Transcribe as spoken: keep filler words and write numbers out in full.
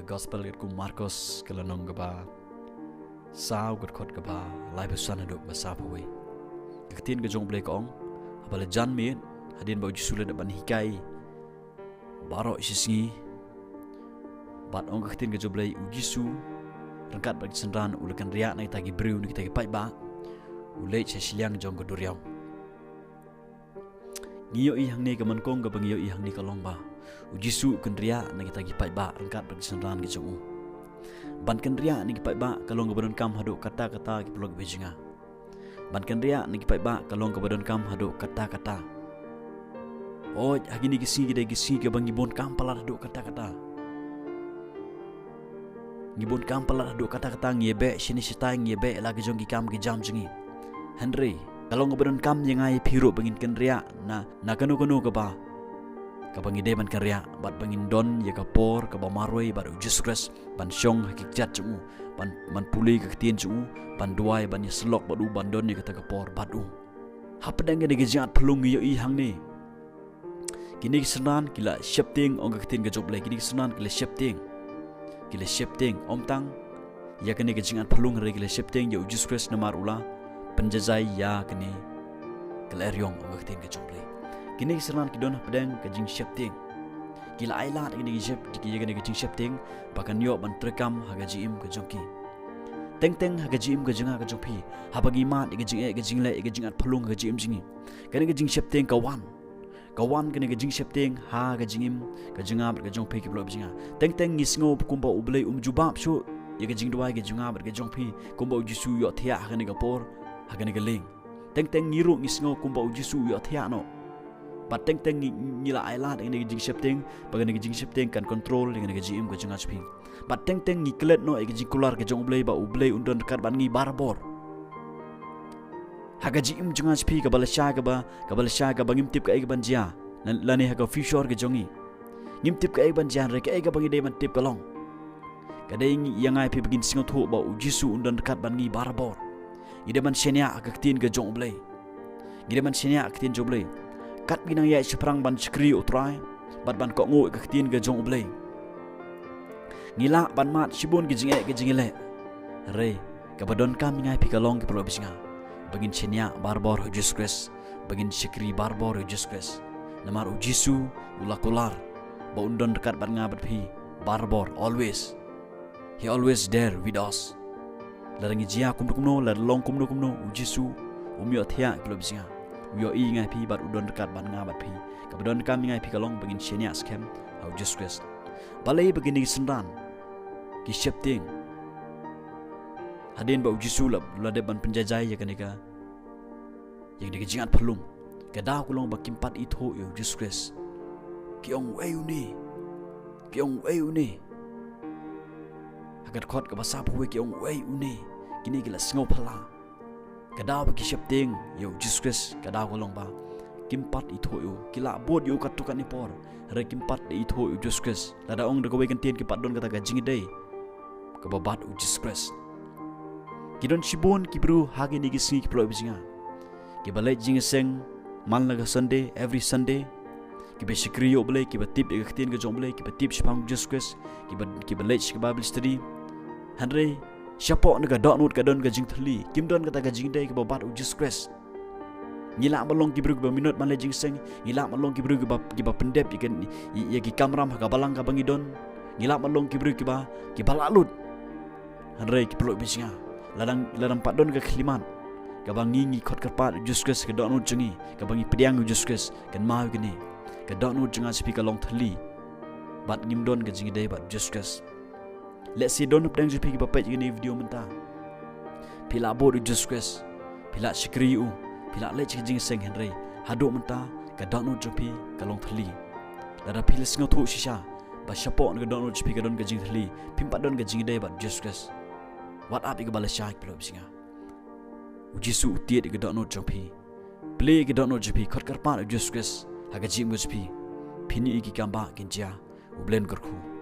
Gospel katkum Markos ka lynnong kaba saw, ka dkhot kaba laiphew san haduh kaba sawphew wei. Ka ktien ka jong U Blei ka ong, haba la jan miet, hadien ba U Jisu u la dep ban hikai baroh shi sngi, bad ong ka ktien ka jong U Blei, U Jisu ryngkat bad ki synran u la kynriah na kita ki briew, na kita ki paidbah, u leit sha shiliang jong ka duriaw. Ngi ïohi hangne, ka nyngkong kaba ngi ïohi hangne ka long ba U Jisu u kynriah na kita ki paidbah ryngkat bad ki synran ki jong u. Ban kynriah na ki paidbah ka long kaba donkam haduh katta katta, ki paralok kiba ïeit jong nga. Ban kynriah na ki paidbah ka long kaba donkam haduh katta katta. Oi, ha kine ki sngi ki dei ki sngi kaba ngi bun kam palat haduh katta katta. Ngi bun kam palat haduh katta katta, ngi ïa beh shane shatai, ngi ïa beh la ki jong ki kam ki jam jong ngi. Hynrei ka long kaba donkam ïa nga ïa phi ruh ba ngin kynriah na, na kano kano kaba, kaba ngi dei ban kynriah, bad ba ngin don ïa ka por kaba marwei bad U Jisu Khrist, ban shong ha ki kjat jong u, ban, ban pule ka ktien jong u, ban duwai, ban ïasyllok bad u, ban don ïa kata ka por bad u. Hapdeng kane ka jingat phyllung ngi ïohi hangne, kine ki synran ki la sheptieng, ong ka ktien ka jong U Blei, kine ki synran ki la sheptieng. Ki la sheptieng, ym tang ïa kane ka jingat phyllung, hynrei ki la sheptieng ïa U Jisu Khrist namar u la pynjaijai ïa kane ka lyer ïong, ong ka ktien ka jong U Blei. Kine ki synran ki don hapdeng ka jingsheptieng. Ki la ailad ïa kane ka jingshep, ïa kane ka jingsheptieng ba kan ïoh ban treikam ha ka jingim ka jong ki. Teng teng ha ka jingim ka jong nga ka jong phi, haba ngi mad ïa ka jingeh, ïa ka jingleh, ïa ka jingat phyllung ha ka jingim jong ngi, kane ka jingsheptieng ka wan. Ka wan kane ka jingsheptieng ha ka jingim ka jong nga bad ka jong phi, ki paralok kiba ïeit jong nga. Teng teng ngi sngew kumba U Blei um jubab shuh ïa ka jingduwai ka jong nga bad ka jong phi, kumba U Jisu u ïohthiah ha kane ka por, ha kane ka lieng. Teng teng ngi ruh ngi sngew kumba U Jisu u ïohthiah noh. Bad teng teng ngi, ngi la ailad ïa kane ka jingsheptieng, ba kane ka jingsheptieng kan control ïa kane ka jingim ka jong nga jong phi. Bad teng teng ngi klet noh ïa ka jingkular ka jong U Blei, ba U Blei un don ryngkat bad ngi barabor. Ha ka jingim jong nga jong phi, kaba lashai, kaba, kaba lashai, kaba ngim tip kaei kaban jia, la, lane ha ka future ka jong ngi. Ngim tip kaei kaban jia, hynrei kaei kaba ngi dei ban tip ka long, ka dei ngi, ïa nga ïa phi ba ngin sngewthuh ba U Jisu un don ryngkat bad ngi barabor. Ngi dei ban shaniah ha ka ktien ka jong U Blei. Ngi dei ban shaniah ha ka ktien jong U Blei. Katba ngi nang ïaid shaphrang ban shakri ïa U Trai bad ban kohnguh ïa ka ktien ka jong U Blei, ngi lah ban mad shibun ki jingeh ki jingleh. Hynrei kaba donkam ïa nga ïa phi ka long, ki paralok kiba ïeit jong nga, ba ngin shaniah barabor ha U Jisu Khrist, ba ngin shakri barabor ha U Jisu Khrist. Namar U Jisu u la kular ba un don ryngkat bad nga bad phi barabor, always. He always there with us. Lada ngi jia kumno kumno, lada long kumno kumno, U Jisu um ïohthiah, ki paralok kiba ïeit jong nga. U ïohi ïa nga ïa phi bad u don ryngkat bad nga bad phi. Kaba donkam ïa nga ïa phi ka long ba ngin shaniah skhem ha U Jisu Khrist. Balei ba kine ki synran ki sheptieng hadien ba U Jisu u la, u la dep ban pynjaijai ïa kane ka, ïa kane ka jingat phyllung? Ka daw ka long ba kim pat ithuh ïa U Jisu Khrist. Ki ong, uei une? Ki ong, uei une? Ha ka dkhot kaba sawphew wei ki ong, uei une? Kine ki la sngew phylla. Ka daw ba ki sheptieng ïa U Jisu Khrist, ka daw ka long ba kim pat ithuh ïa u. Ki lah bud ïa u katto katne por, hynrei kim pat da ithuh ïa U Jisu Khrist. Lada ong da kawei ka ktien, kim pat don kata ka jingïadei kaba bad U Jisu Khrist. Ki don shibun ki briew ha kine ki sngi, ki paralok kiba ïeit jong nga, kiba leit jingïaseng man la ka Sunday, every Sunday. Kiba shakri ïa U Blei, kiba tip ïa ka ktien ka jong U Blei, kiba tip shaphang U Jisu Khrist, kiba, kiba leit sha ka Bible study. Hynrei shapoh na ka dohnud ka don ka jingthylli, kim don kata ka jingïadei kaba bad U Jisu Khrist. Ngi lah ban long ki briew kiba minot ban leit jingïaseng, ngi lah ban long ki briew kiba, kiba pyndep ïa ki, ïa, ïa ki kamram ha ka balang kaba ngi don. Ngi lah ban long ki briew kiba, kiba lah lut. Hynrei ki paralok kiba ïeit jong nga, lada, lada ym pat don ka khyllipmat kaba ngi, ngi khot kyrpad ïa U Jisu Khrist ha ka dohnud jong ngi, kaba ngi pdiang ïa U Jisu Khrist, kynmaw ïa kane, ka dohnud jong nga jong phi ka long thylli. Bad ngim don ka jingïadei bad U Jisu Khrist. Lehse don hapdeng jong phi kiba peit ïa kane ka video mynta, phi lah bud ïa U Jisu Khrist, phi lah shakri ïa u, phi lah leit sha ka jingïaseng, hynrei haduh mynta ka dohnud jong phi ka long thylli. Lada phi la sngewthuh shisha ba shapoh na ka dohnud jong phi ka don ka jingthylli, phim pat don ka jingïadei bad U Jisu Khrist, wat ap ïa kaba lashai, ki paralok kiba ïeit jong nga. U Jisu u tied ïa ka dohnud jong phi. Plie ïa ka dohnud jong phi, khot kyrpad ïa U Jisu Khrist ha ka jingim ka jong phi. Phin ïohi ki kambah kin jia, U Blei un kyrkhu.